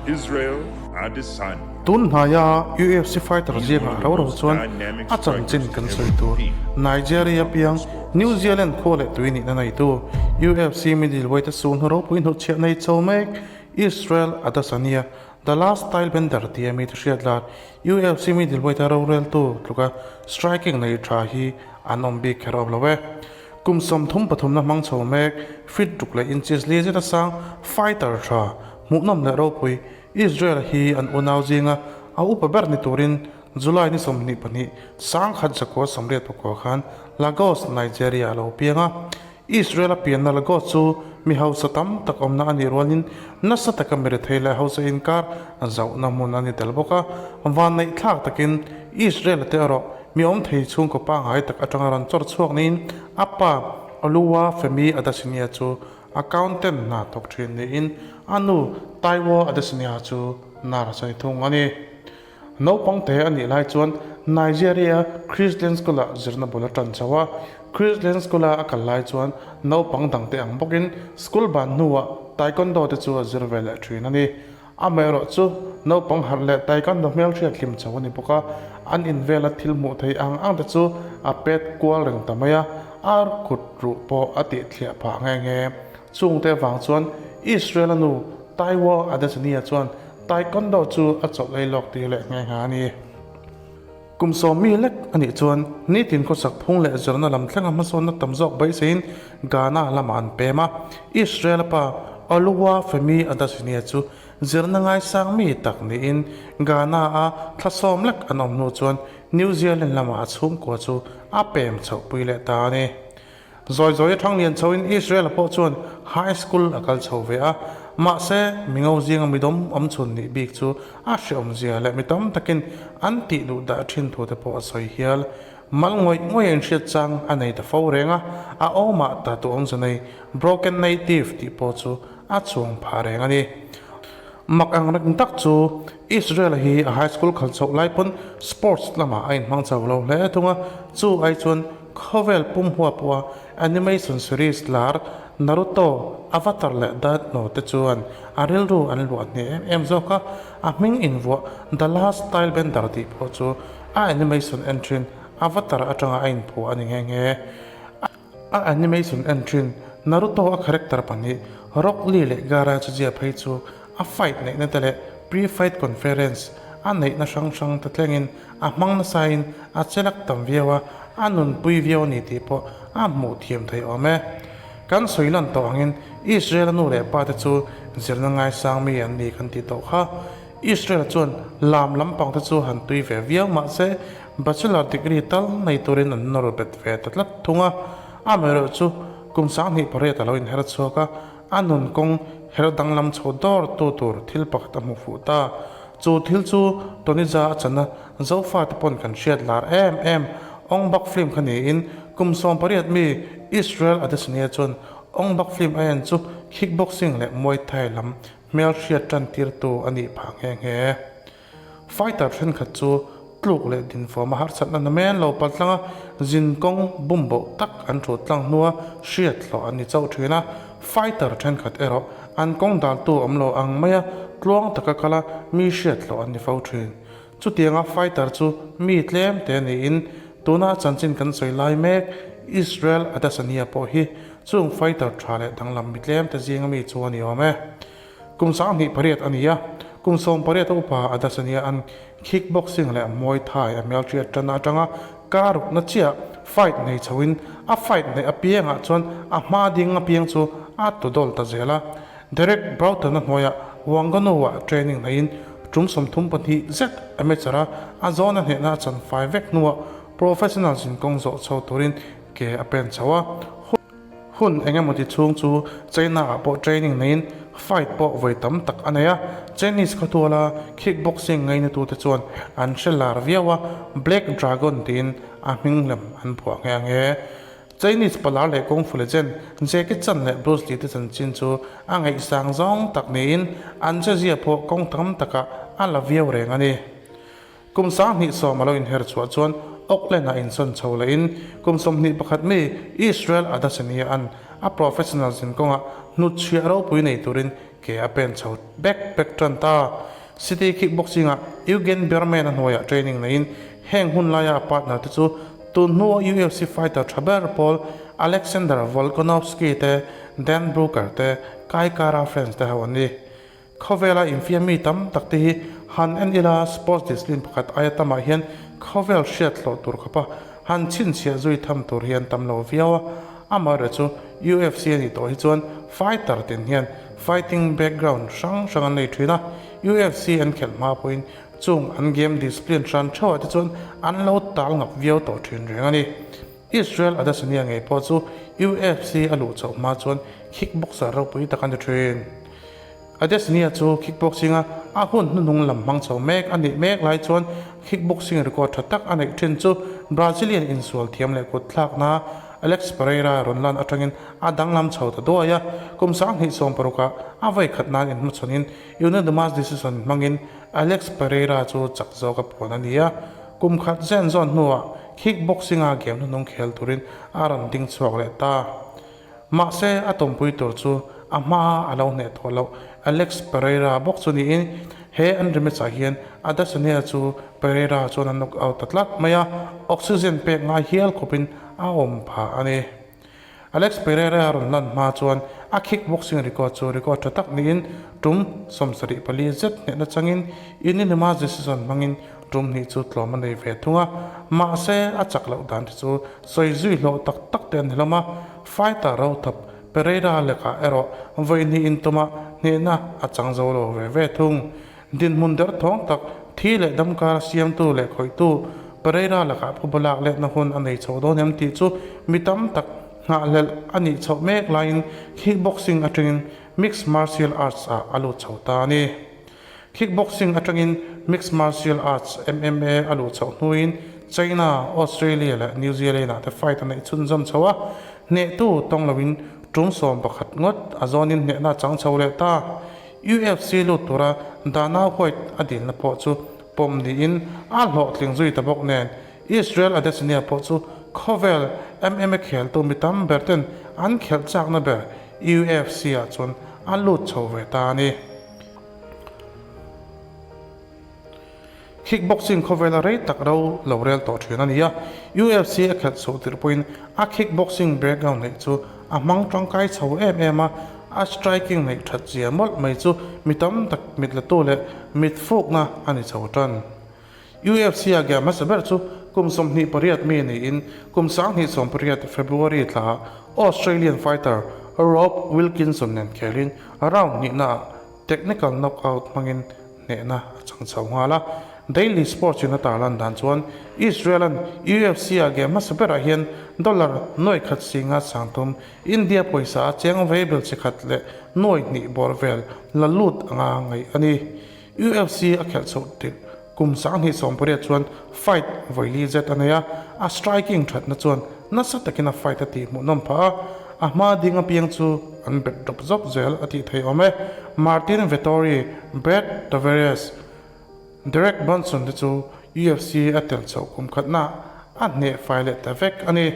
Israel Adesanya. Tun hnaia UFC fighter zingah rau rau chuan a chanchin kan sawi tur. Nigeria piang New Zealand khua leh tui nihna neitu UFC middleweight a suhnu ropui hnuchhiah nei chho mek Israel Adesanya, The Last Stylebender tia mite hriat lar UFC middleweight a roreltu tluka striking nei tha hi an awm bik kher awm lo e. Kum 33 na hmang chho mek feet ruk leh inches li zeta sang fighter tha hmuhnawm leh ropui Israel hi an unau zinga a upa ber ni turin July ni 22, 1989 khan Lagos, Nigeria a lo piang a. Israel a pianna Lagos chu mi hausa tam tak awmna a nih rualin nasa taka mi rethei leh hausa inkar zauhna hmun a ni tel bawk a. Vanneih thlak takin Israel te erawh mi awm thei chhungkaw pangngai tak atanga rawn chawr chhuak niin a pa Oluwafemi Adesina chu Accountant hna thawk thin niin a nu Taiwo Adesanya chu nurse a ni thung a ni. Naupang te a nih lai chuan Nigeria Christian School-ah zirna bul a tan chho a. Christian School-a a kal lai chuan naupang dangte ang bawkin school ban hnuah Taekwondo te chu a zir ve leh thin a ni. Amaherawh chu naupang harh leh Taekwondo hmelhriat hlim chho a ni bawk a, an invela thil hmuh theih ang ang te chu a pet kual reng ta mai a, ar kut ruh pawh a tih thliah phah nghe nghe. Chungte avang chuan Israel-a nu Taiwo Adesanya chuan Taekwondo chu a chawlh ei lawk tir leh nghe nghe a ni. Kum 10 mi lek a nih chuan nitin khawsak phung leh zirna lam thlenga hmasawnna tam zawk beiseiin Ghana lamah an pem a. Israel-a pa Oluwafemi Adesanya chu zirna ngaisang mi tak niin Ghana-a thla 10 lek an awm hnu chuan New Zealand lamah a chhungkua chu a pem chhohpui leh ta a ni. Zawi zawi a thang lian chhoin Israel-a pawh chuan high school a kal chho ve a, mahse mingo zinga midawm awm chhun nih bik chu a hreawmzia leh mi tam takin an tih duh dah thin thu te pawh a sawi hial. Mal ngawih ngawih a inhriat chang a nei ta fo reng a, a awmah ta tu awmze nei broken native tih pawh chu a chuang phah reng a ni. Mak ang reng tak chu Israel-a hi a high school khal chhoh lai pawn sports lamah a inhmang chho lo hle thung a, chu ai chuan Khawvel pum hua pawha animation series lar Naruto, Avatar leh Death Note te chuan a rilru an luah hneh em em zawk a, a hming invuah The Last Stylebender tih pawh chu a animation en thin Avatar atanga a inphuah a ni nghe nghe. A animation en thin Naruto a character pahnih Rock Lee leh Gaara chu zia phei chu a fight neihna te leh pre-fight conference a neihna hrang hrang te thlengin a hmang nasain a chelak tam viau a, a nunpui viau a ni tih pawh a hmuh thiam thei awm e. Kan sawi lan tawh angin Israel-a nu leh pa te chu zirna ngaisang mi an ni kan tih tawh kha. Israel chuan lam lampang te chu han tui ve viau mah se bachelor degree tal nei turin an nawr bet ve ta tlat thung a. Amaherawhchu chu kum 28 a lo inher chhuak a, A nun kawng her danglam chho dawr tu tur thil pakhat a hmu fuh ta. Chu thil chu Toniza a chan a, Zofa te pawn kan hriat lar em em. Ong Bak film kha niin kum 18 mi Israel Adesanya chuan Ong Bak film a en chu kickboxing leh Muay Thai lam hmel hriat tan tirtu a nih phah nghe nghe. Fighter thenkhat chu tluk leh dinfawm a harsatna na men lo pal tlang a, zin kawng bumboh tak an thut tlang hnua hriat hlawh an ni chauh thin a. Fighter thenkhat erawh an kawng daltu awm lo ang maia tluang taka kal a, mi hriat hlawh an ni fo thin. Chutianga fighter chu mi tlem te niin tuna chanchin kan sawi lai mek Israel Adesanya pawh hi chung fighter tha leh danglam mi tlem te zinga mi chu a ni awm e. Kum 28 a ni a, kum 18 a upa Adesanya an kickboxing leh Muay Thai a hmelhriat tan atanga kar rukna chiah fight nei chhoin a fight neih apiangah chuan a hma ding apiang chu a tu dawl ta zel a. Derek Broughton-a hnuaiah Wanganoo-ah training neiin tum 32 zet amateur a a zawna hnehna a chan fai vek hnuah professional zinkawng zawh chho turin ke a pen chho a. Hun eng emaw ti chhung chu China-ah pawh training neiin fight pawh vawi tam tak a nei a. Chinese khawtuala kickboxing ngainatute chuan an hre lar viau a, Black Dragon tiin a hming lem an phuah nghe nghe. Chinese palar leh kung fu legend Jackie Chan leh Bruce Lee te chanchin chu a ngaihsang zawng tak niin an chezia pawh kawng tam takah a la viau reng a ni. Kum 2010 a lo inher chhuah chuan Auckland-ah insawn chho lehin kum 21 mi Israel Adesanya-a'n a professional zin kawngah hnutchhiah ropui nei turin ke a pen chho bek bek tan ta. City kickboxing-ah Eugen Berman-a hnuaiah training neiin heng hun laia a partner te chu tun hnua UFC fighter tha ber pawl Alexander Volkanovski te, Dan Brooker te, Kai Kara France te ho an ni. Khawvela infiam mi tam tak te hi han en ila sports discipline pakhat aia tamah hian khawvel hriat hlawh tur khawpa han chhinchhiah zui tham tur hi an tam lo viau a, amaherawh chu UFC a nih tawh hi chuan fighter tin hian fighting background hrang hrang an nei thin a, UFC an khelh hma pawhin chung an game discipline hran theuhah te chuan an lo tal ngap viau tawh thin reng a ni. Israel Adesanya ngei pawh chu UFC a luh chhoh hma chuan kickboxer ropui tak a ni thin. Adesanya chu kickboxing-a a hun hnuhnung lam hmang chho mek a nih mek lai chuan kickboxing record tha tak a neih thin chu Brazilian insual thiam leh kut thlakna Alex Pereira rawn lan atangin a danglam chho ta duai a. Kum 2016 ah a vawi khat nan inhmachhawnin unanimous decision hmangin Alex Pereira chu chak zawk a puan a ni a. Kum khat zen zawn hnuah kickboxing-a game hnuhnung khel turin a rawn ding chhuak leh ta. Mahse, a tawmpui tur chu a hma a lo hneh tawh loh Alex Pereira bawk chu niin he an rematch-ah hian Adesanya chu Pereira chuan a knock out ta tlat mai a, oxygen pek ngai hial khawpin a awm phah a ni. Alex Pereira rawn lan hma chuan a kickboxing record chu record tha tak niin tum 74 zet hnehna changin unanimous decision hmangin tum hnih chu tlawm a nei ve thung a, mahse a chak loh dan te chu sawi zui hlawh tak tak te an ni hlawm a, fighter rothap Pereira lekah erawh vawi hnih intuma hnehna a chang zo lo ve ve thung. Dinhmun derthawng tak thi leh damkar siamtu leh khawihtu Pereira lakah phubalak letna hun a nei chho dawn em tih chu mi tam tak nghahhlelh a nih chhoh mek laiin kickboxing atangin mixed martial arts ah a lut chho ta a ni. Kickboxing atangin mixed martial arts, MMA, a luh chhoh hnuin China, Australia leh New Zealand ah te fight a neih chhunzawm chho a, hnehtu tawng loin tum 11 ngawt a zawnin hnehna a chang chho leh ta. UFC lut tura Dana White a dilna pawh chu pawm niin a hlawhtling zui ta bawk nen Israel Adesanya pawh chu khawvel MMA kheltu mi tam ber ten an khelh chakna ber UFC ah chuan a lut chho ve ta a ni. Kickboxing khawvela rei tak ro lo rel tawh thin a ni a, UFC a khelh chhuah tirh pawhin a kickboxing background neih chu a hmang tangkai chho em em a, a striking neih that zia mawlh mai chu mi tam tak mit latu leh mit fukna a ni chho tan. UFC a game hmasa ber chu kum 28 mi niin kum 2018 February thlaah Australian fighter Rob Wilkinson nen khelin round hnihnaah technical knockout hmangin hnehna a chang chho nghal a. Daily Sports in a tarlan dan chuan Israel-a'n UFC-a game hmasa berah hian dollar nuai khat singa sangthum India pawisa a cheng vei bel chi khat leh nuai hnih bawr vel la lut anga ngaih a ni. UFC a khelh chhoh tirh kum 2018 chuan fight vawi li zet a nei a, a striking thatna chuan nasa takin a fight a tih hmuhnawm phah a, a hma ding apiang chu an bet dawp zawk zel a tih theih awm e. Martin Vettori, Brad Tavares, Derek Brunson te chu UFC a tel chhoh kum khatna a hneh fai leh ta vek a ni.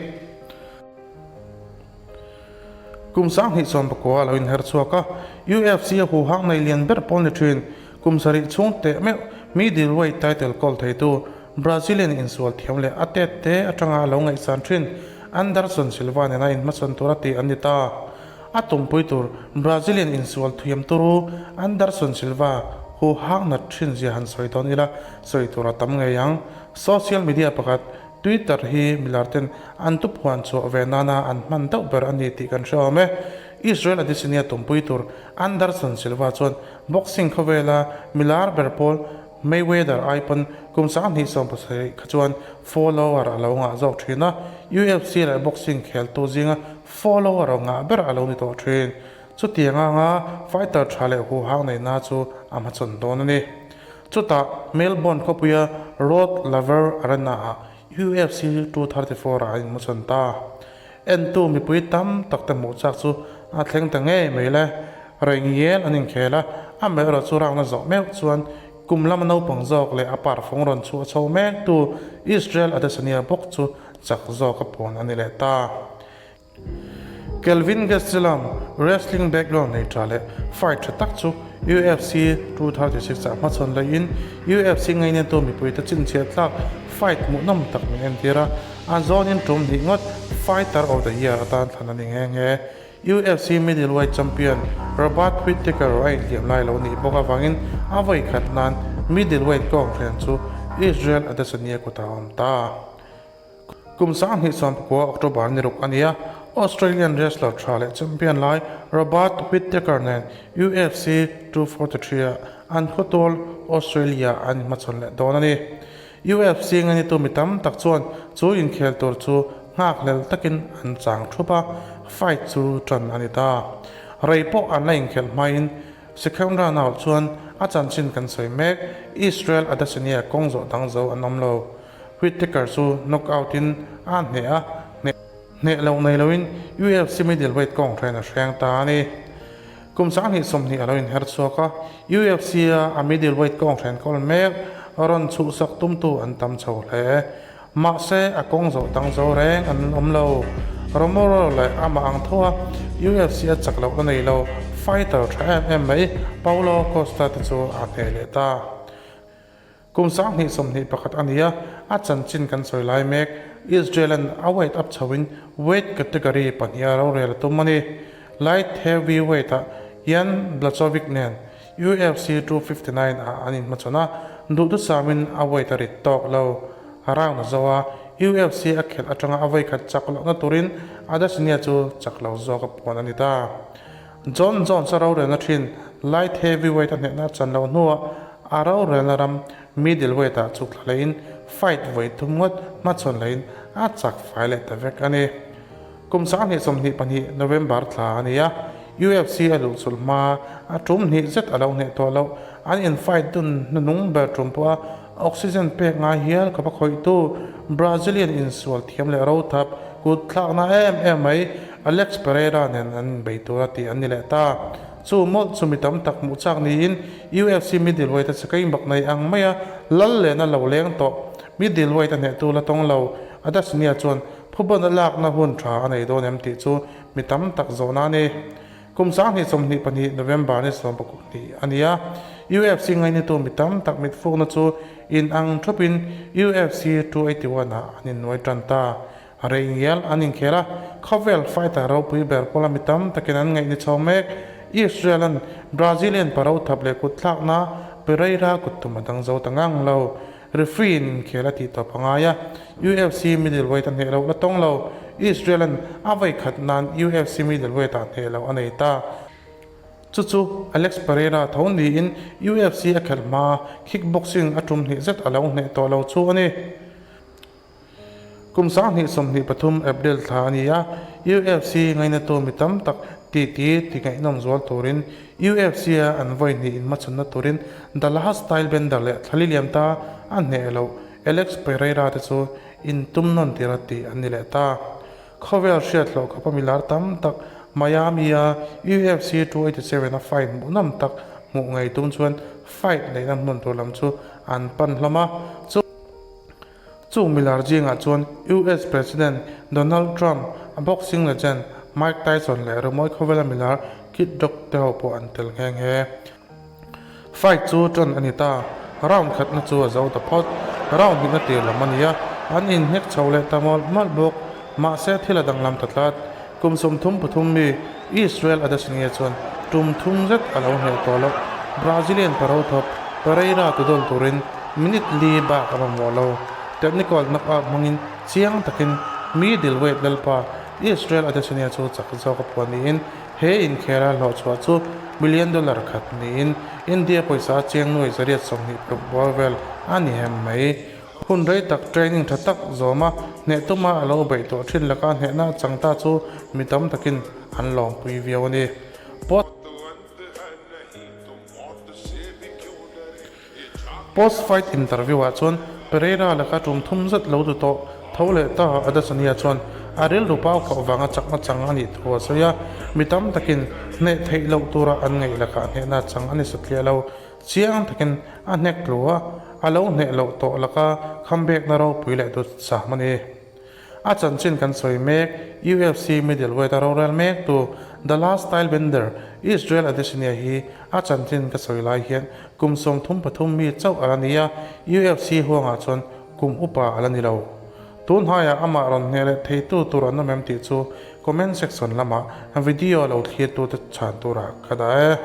Kum 2019 a lo inher chhuak a, UFC a huhang nei lian ber pawl ni thin. Kum sarih chhung teh meuh middleweight title kawl theitu Brazilian insual thiam leh a tet te atanga a lo ngaihsan thin Anderson Silva nena inhmachhawn tura tih an ni ta. A tumpui tur Brazilian insual thiam turu Anderson Silva huhang nat thin zia han sawi dawn ila sawi tur a tam ngei ang. Social media pakhat Twitter hi milar ten an tuphuan chhuah ve nana an hman deuh ber a ni tih kan hre awm e. Israel Adesanya tumpui tur Anderson Silva chuan boxing khawvela milar ber pawl Mayweather ai pawn kum 2017 kha chuan follower a lo ngah zawk thin a, UFC leh boxing kheltu zinga follower ngah ber a lo ni tawh thin. Chutiang anga fighter tha leh huhang neihna chu a hmachhawn dawn a ni. Chutah Melbourne khawpuia Rod Laver Arena-ah UFC 234 ah an inhmachhawn ta. Entu mipui tam tak te hmuh chak chu a thleng ta ngei mai le. Rengel an inkhel a, amaherawh chu round a zawh meuh chuan kum lama naupang zawk leh a parfung rawn chhuah chho mektu Israel Adesanya bawk chu chak zawk a pawn a ni leh ta. Kelvin Gastelum, wrestling background nei tha leh fight tha tak chu UFC 236 ah hmachhawn laiin UFC ngainatu mipuite chinchhiah tlak fight hmuhnawm tak min entir a, a zawnin tum hnih ngawt Fighter of the Year atan thlan a ni nghe nghe. UFC middleweight champion Robert Whittaker a inhliam lai lo nih bawk avangin a vawi khat nan middleweight kawnghren chu Israel Adesanya kutah a awm ta. Kum 2019 October ni ruk a ni a, Australian wrestler tha leh champion lai Robert Whittaker nen UFC 243 ah an khawtual Australia an inhmachhawn leh dawn a ni. UFC ngainitu mi tam tak chuan chu inkhel tur chu nghakhlel takin an chang thup a, fight chu tan a ni ta. Rei pawh an la inkhelh hmain Second round ah chuan a chanchin kan sawi mek, Israel Adesanya kawng zawh dang zo an awm lo. Whittaker chu knockout in a hneh a, hneh loh nei loin UFC middleweight kawng hren a hreng ta a ni. Kum 2020 a lo inher chhuak a, UFC a a middleweight kawng hren kawl mek rawn chhuhsak tumtu an tam chho hle. Mahse, a kawng zawh dang zo reng an awm lo. Romero leh amah ang tho a UFC a chak lohna nei lo fighter tha em em mai Paulo Costa te chu a hneh leh ta. Kum 2021 a ni a, a chanchin kan sawi lai mek. Israel-a'n a weight up chhoin weight category pahniha rorel a tum a ni. Light heavyweight-ah Jan Blachowicz nen UFC 259 ah an inhmachhawn a, duhdusamin a weight a rit tawk lo. Round a zo a, UFC a khelh atanga a vawikhat chak lohna turin Adesanya chu chak lo zawk a puan a ni ta. Jon Jones a rorelna thin light heavyweight a hnehna a chan loh hnuah a rorelna ram middleweight ah chuk thla leiin fight vawi thum ngawt hmachhawn leiin a chak fai leh ta vek a ni. Kum 2022 November thla a ni a, UFC a luh chulh hma a tum hnih zet a lo hneh tawh loh. An in fight dun hnuhnung ber tum pawh a oxygen pek ngai hial khawp a khawihtu Brazilian insual thiam leh rothap kut thlakna em em mai Alex Pereira nen an inbei tur a tih an ni leh ta. Chu mawlh chu mi tam tak hmuh chak niin UFC middleweight a chekain bak nei ang maia lal lehna lo leng tawh middleweight a hnehtu la tawng lo Adesanya chuan Phuban a lakna hun tha a nei dawn em tih chu mi tam tak zawhna a ni. Kum 2022 November ni 12 a ni a, UFC ngainitu mi tam tak mitfukna chu in ang thupin UFC 281 ah an innuai tan ta. Rei ngial an inkhel a, khawvel fighter ropui ber pawla mi tam takin an ngaih ni chho mek. Israel-a'n Brazilian pa rothap leh kutthlakna Pereira kuttum a dang zo ta ngang lo. Referee in inkhel a tih tawp a ngai a, UFC middleweight a hneh loh la tawng lo. Israel-a'n a vawi khat nan UFC middleweight ah hneh loh a nei ta. Chu chu Alex Pereira tho niin UFC a khelh hma kickboxing a tum hnih zet a lo hneh tawh lo chu a ni. Kum 2023 April thla a ni a, UFC ngainatu mi tam tak titi ti ngaihnawm zual turin UFC-a an vawi hnih inhmachhawnna turin The Last Stylebender leh Thlali Liamta a hneh loh Alex Pereira te chu intum nawn tir a tih an ni leh ta. Khawvel hriat hlawh khawpa milar tam tak Miami-a UFC 287 a fight hmuhnawm tak hmuh ngei tum chuan fight neihna hmun tur lam chu an pan hlawm a. Chu. Chung milar zingah chuan US President Donald Trump, a boxing legend Mike Tyson leh rimawi khawvela milar Kid Rock te ho pawh an tel nghe nghe. Fight chu tan a ni ta, round khatna chu a zo ta phawt. Round hnihna tir lam a ni a, an inhnek chho leh ta mawlh mawlh bawk. Mahse thil a danglam ta tlat. Kum 33 mi Israel Adesanya chuan tum thum zet a lo hneh tawh loh. Brazilian parothawp Pereira tudawl turin minute li bak a mamawh lo. Technical knockout hmangin chiang takin middleweight lalpa Israel Adesanya chu chak zawk a phuah niin he inkhela hlawhchhuah chu million dollar khat niin India pawisa chiang nuai 826 bawr vel a ni hem mai. Hun rei tak training tha tak zawm a, hneh tuma a lo beih tawh thin laka hnehna a chang ta chu mi tam takin an lawmpui viau a ni. Post fight interview ah chuan Pereira laka tum thum zet lo du tawh tho leh ta Adesanya chuan a rilru pau khawh vanga chakna chang a nih thu a sawi a, mi tam takin hneh theih loh tura an ngaih lakah hnehna chang a ni satliah lo. Chiang takin a hnek tlu a, a lo hneh loh tawh laka khamvekna ropui leh dut sam a ni. A chanchin kan sawi mek, UFC middleweight a rorel mektu The Last Stylebender, Israel Adesanya hi a chanchin ka sawi lai hian kum 33 mi chauh a la ni a, UFC huangah chuan kum upa a la ni lo. Tun haiah amah rawn hneh leh theitu tur an awm em tih chu comment section lamah video lo thlirtute chhan turah ka dah e.